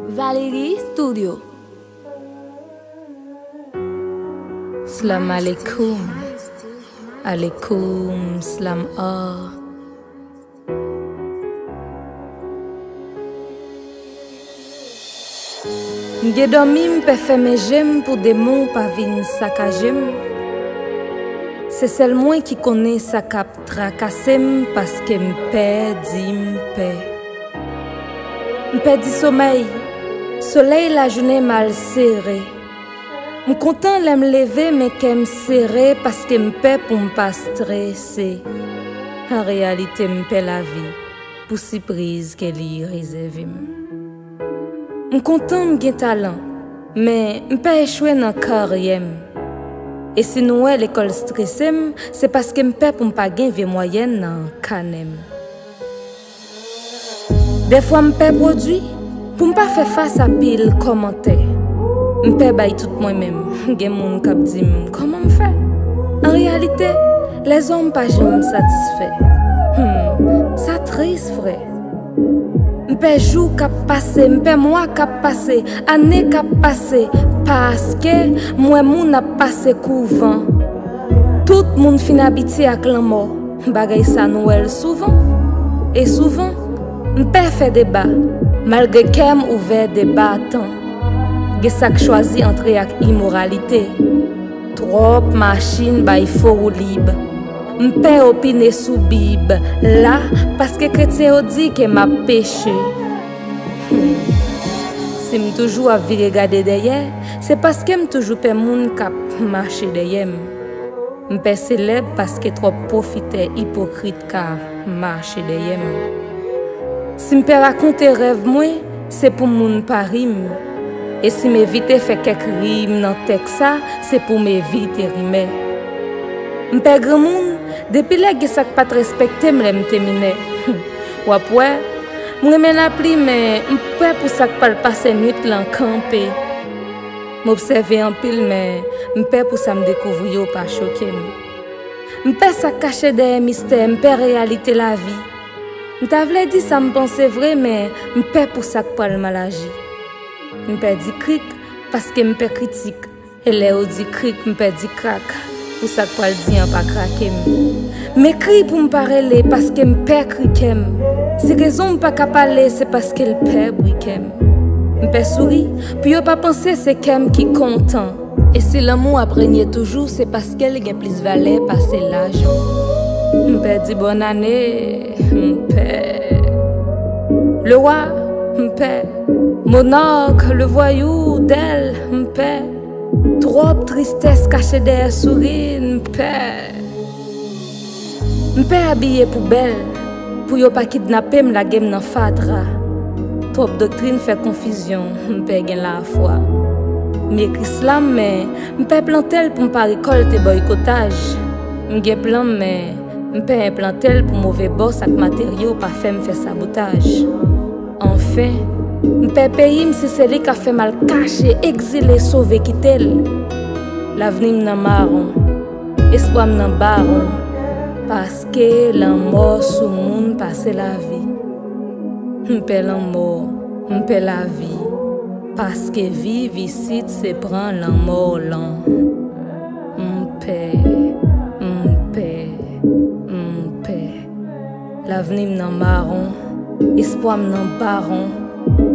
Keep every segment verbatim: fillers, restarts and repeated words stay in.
Valérie Studio. Slam aleikoum. Aleikoum slam ah. M gen dòmi, m pè fèmen je m pou demon pa vin sakaje m. Se sèl mwen ki konnen sa k ap trakase m, paske m pè di m pè. M pèdi somèy. Solèy lajounen m al sere. M kontan lè m leve, men kè m sere paske m pè pou m pa strese. An reyalite, m pè lavi pou sipriz ke li rezève m. M kontan m gen talan, men m pè echwe nan karyè m. E si nou wè lekòl strese m, se paske m pè pou m pa gen vye mwayèn nan kanè m. Dèfwa m pè pwodui pou m pa fè fas a pil kòmantè. M pè bay tout mwen menm. Gen moun k ap di m kòman m fè. An reyalite, lèzòm pa janm satisfè. Hmm, sa tris vre. M pè jou k ap pase, m pè mwa k ap pase, ane k ap pase, paske m wè moun ap pase kou van. Tout moun fin abitye ak lanmò. Bagay sa nou wè l souvan. E souvan, m pè fè deba, malgre kè m ouvè deba tan. Gen sa k chwazi antre ak imoralite. Twòp machin bay fo woulib. M pè opine sou Bib la, paske kretyen yo di ke m ap peche. Hmm. Si m toujou ap vire gade dèyè, se paske m toujou pè moun k ap mache dèyè m. M pè selèb paske twòp pwofitè ipokrit ka mache dèyè m. Si m pè rakonte rèv mwen, se pou moun pa ri m. E si m evite fè kèk rim nan tèks sa, se pou m evite rimè. M pè granmoun, depi lè gen sa k pa t respekte m lè m te minè. W ap wè, m renmen lapli, men m pè pou sa k pral pase nwit lan kanpe. M obsève anpil, men m pè pou sa m dekouvri yo pa choke m. M pè sa k kache dèyè mistè, m pè reyalite lavi. M ta vle di sa m panse vre, men m pè pou sa k pral mal aji. M pè di krik, paske m pè kritik. E lè yo di krik, m pè di krak, pou sa k pral di an pa krake m. M ekri pou m pa rele, paske m pè kri kè m. Si rezon m pa ka pale, se paske l pè bri kè m. M pè souri, pou yo pa panse se kè m ki kontan. E si lanmou ap renye toujou, se paske l gen plis valè pase lajan. M pè di bòn ane, m pè. Lewa, m pè. Monark, le voyou, dèl, m pè. Twòp tristès kache dèyè souri, m pè. M pè abiye pou bèl, pou yo pa kidnape m, lage m nan fatra. Twòp doktrin fè konfizyon, m pè gen lafwa. M ekri slam, men m pè plante l pou m pa rekòlte bòykotaj. M gen plan m, men m pè enplante l pou move bòs ak materyo pa fè m fè sabotaj. Anfen, m pè peyi m, si se li k ap fè m al kache, egzile, sove, kite l. Lavni m nan mawon, espwa m nan bawon, paske lanmò sou moun pase lavi. M pè lanmò, m pè lavi, paske viv isit se pran lanmò lan. M pè, m pè, m pè. Lavni m nan mawon, espwa m nan bawon,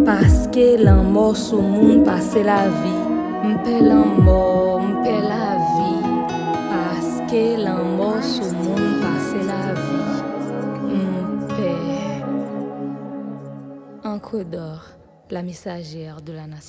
paske lanmò sou moun pase lavi. M pè lanmò, m pè lavi, paske lanmò sou moun pase lavi. M pè. Encre d'or, la messagère de la nation.